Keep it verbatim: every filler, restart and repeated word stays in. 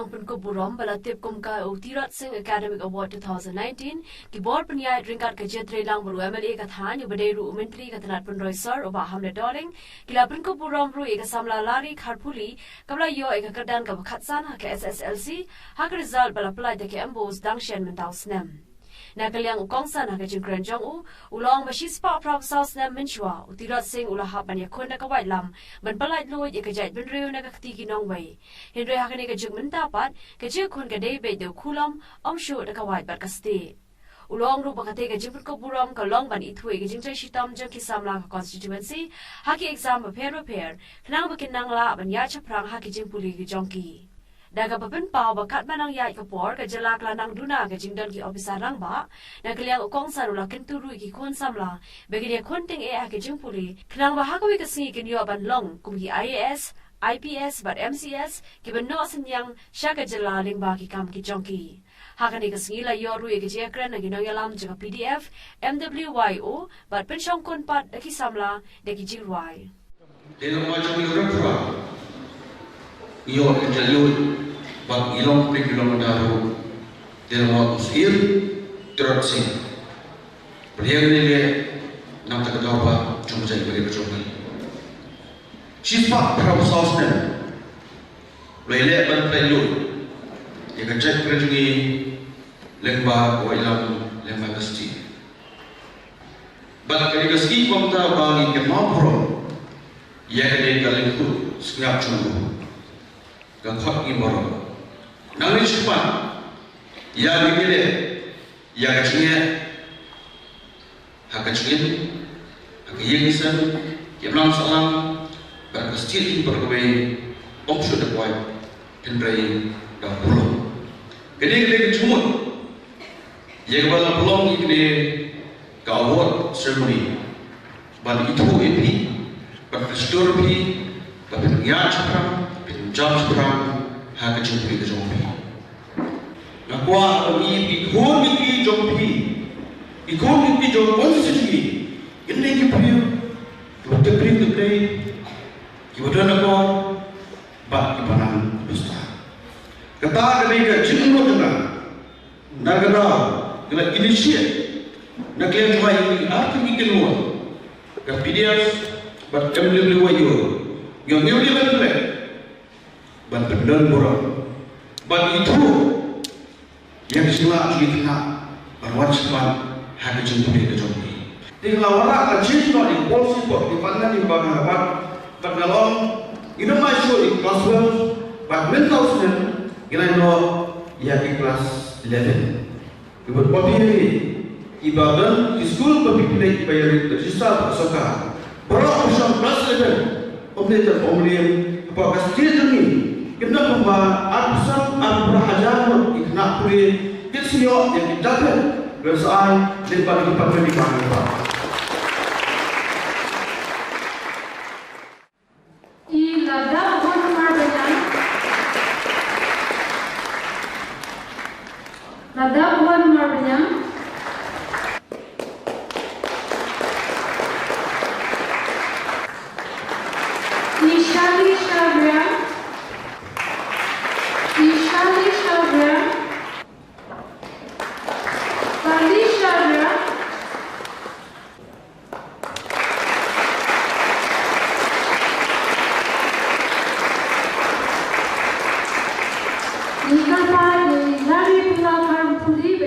Pynkup burom ba la tip kum ka u Tirot Sing Academic Award two thousand nineteen, ki bor pynïaid ryngkat ka jingtrei lang bad u M L A ka thaiñ uba dei ruh u Myntri ka tnat pynroi sor u Bah Hamlet Dohling, ki la pynkup burom ruh ïa ka samla Lari Kharpuli kaba la ïoh ïa ka kyrdan kaba khatsan ha ka S S L C ha ka result ba la pyllait da ka M B O S dang shen mynta u snem. Na ka liang u kongsan ha ka jingkren jong u, u la ong ba shispah phra phew saw snem mynshuwa u Tirot Sing u la hap ban ïakhun da ka waitlam ban pyllait luid ïa ka jaitbynriew na ka kti ki nongwei. Hynrei ha kane ka juk mynta pat ka jingïakhun ka dei beit da u khulom, ym shuh da ka wait bad ka stieh. U la ong ruh ba katei ka jingpynkup burom ka long ban ithuh ïa ka jingtrei shitom jong ki samla ka constituency ha ki exam bapher bapher khnang ba kin nang lah ban ïaid shaphrang ha ki jingpule ki jong ki. Da kaba pynpaw ba katba nang ïaid ka por ka jylla ka la nang duna ka jingdon ki ophisar rangbah, na ka liang u kongsan u la kyntu ruh ïa ki khun samla ba kin ïakhun tyngeh ha ka jingpule khnang ba ha kawei ka sngi kin ïoh ban long kum ki I A S, I P S bad M C S kiba noh synñiang sha ka jylla lyngba ki kam ki jong ki. Ha kane ka sngi la ïoh ruh ïa ka jingïakren na ki nongïalam jong ka P D F, M W Y O bad pynshongkun pat da ki samla da ki jingrwai. Te la ma jong ngi ruh phra. Ïoh ka jingïoh bad ngi long prik ngi long da ruh. Te la ma u Syiem Tirot Sing. Pynhiar ne le nang ta ka daw ba jong ka jait bynriew ka jong ngi. Shispah phra phew saw snem. Lei leh ban pynlut ïa ka jaitbynriew jong ngi lyngba ka waitlam, lyngba ka stieh. Bad ka dei ka sngi kumta ba ngi kynmaw burom ïa kane ka lyngkhuh sngap jong u, ka khot ngi baroh. Nang ri shikmat ïa ngi leh ïa ka jingeh ha ka jingim, ha ka ïing ka sem, ki imlang sahlang bad ka stieh jong baroh kawei, ym shuh da ka wait, hynrei da u khulom. Kane ka dei ka jingmut ïa kaba la pynlong ïa kane ka award ceremony, ban ithuh ïa phi, ban pynshai ïa phi ba phin ïaid shaphrang, phin jam shaphrang ha ka jingpule ka jong phi. Nga kwah ba ngi, ki khun ki kti jong phi, ki khun ki kti jong ka constituency, kin dei ki briew kiba tip briew tip Blei, kiba don akor bad kiba nang bista. Kata ka dei ka jingmut jong nga. Na ka daw ngi la initiate na ka liang jong ngi, ar tylli ki kynhun, ka P D F bad M W Y O, ngi ong ngi ïa leh ban pyndon burom, ban ithuh ïa ka jinglah jong ki khynnah ban wan shakhmat ha ka jingpule ka jong ki. Te nga la wanrah ka jingkynnoh ïa ka policy pop ïa ka pynlong ïa ka bad, bad nga la ong, ngi dang mai shuh ïa ka class twelve bad mynta u snem ngi la ïoh ïa ka class eleven. Ki bad pop ïa ki, kiba don ki skul ba phi pynleit kiba ïa register bad ka sorkar. Baroh ba shong class eleven, ym dei tang Umlien, hapoh ka state jong ngi, ki don kumba arphew san, arphew phra hajar ngut ki khynnah pule, ki sa ïoh ïa ki dapet ban sa ai lyngba ki department ki bang ki bang. I Ladakh Wan Marbaniang. Ladakh Wan Marbaniang. Ishali Shabria. Ishali Shabria. Pali Shabria. Ngi kyrpad ïa i Lari Pula Kharpuli ba